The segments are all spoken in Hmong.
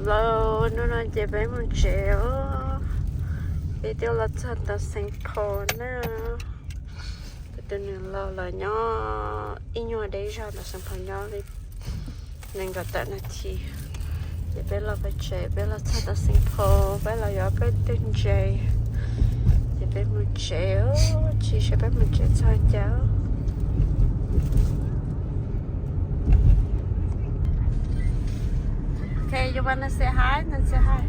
Los hnub no ces peb mus tsev os. Peb twb los txog tau Saint Paul na. Kuv tus nus laus los nyob ib nyuag deb zog ntawm Saint Paul, nyob li nees nkaum tawm nas this. Ces peb los pem tsev, peb los txog tau Saint Paul, peb los yuav peb tug ntses. Ces peb mus tsev, tsis saib peb mus tsev txog cas. Okay, you wanna say hi? Then say hi.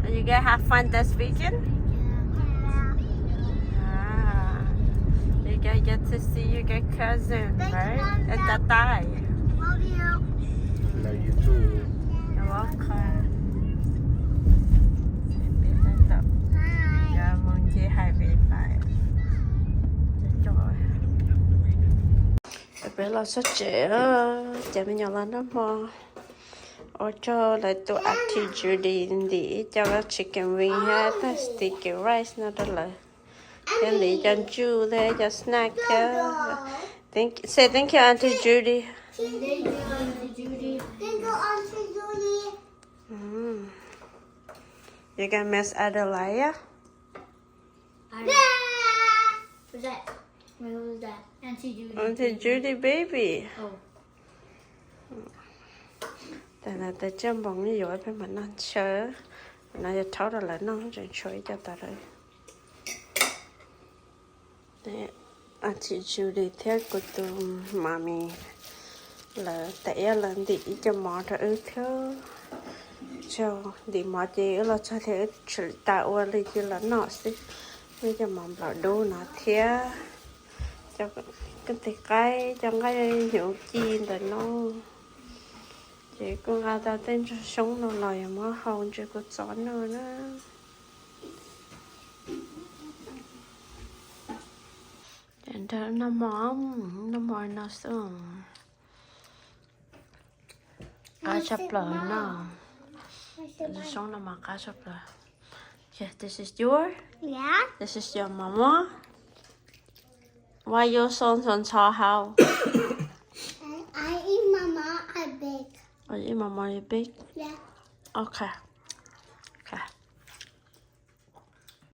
You guys have fun this weekend? Ah, you guys get to see your cousin, right? And Tatai. Love you. Love you too. You're welcome. Yuav mus nce highway five. Peb los txog tsev, cov me nyuam los noj hmo. Ua rau lawv tus Auntie Judy ntim ib co chicken wing thiab tag sticky rice no rau lawv, thiab ntim ib co juice thiab ib co snack thiab. Say thank you, Auntie Judy. You got Miss Adelaide? Auntie Judy baby. Tam no tais tsiaj npoos yuav peb mam noj ntshaw. No yog rhaub rau lawv noj, tseem tshuav ib co tas lawm. Auntie Judy thiab kuv tus mommy lawv tas iab lawv ntim ib co mov rau wb thiab. Ntim mov ces wb los txog thiab wb tsis tas ua li ces los noj xwb. Muaj ib co mov nplaum dub no thiab cov kwv tij qaib, cov nqaij hnyuv ci ntawm no. Ces kuj nqa tau tej ntsuag xyoob no los yuav muab hau ntsw kuv txob noj na. Ces nrog noj hmo, noj hmo no xwb. Qab tshaj plaws no. Ntsuag xyoob no mas qab tshaj plaws. Okay, this is yours. This is your mama. Why you so so tall? How? I eat mama, I big. Oh, you eat mama, you big? Yeah. Okay.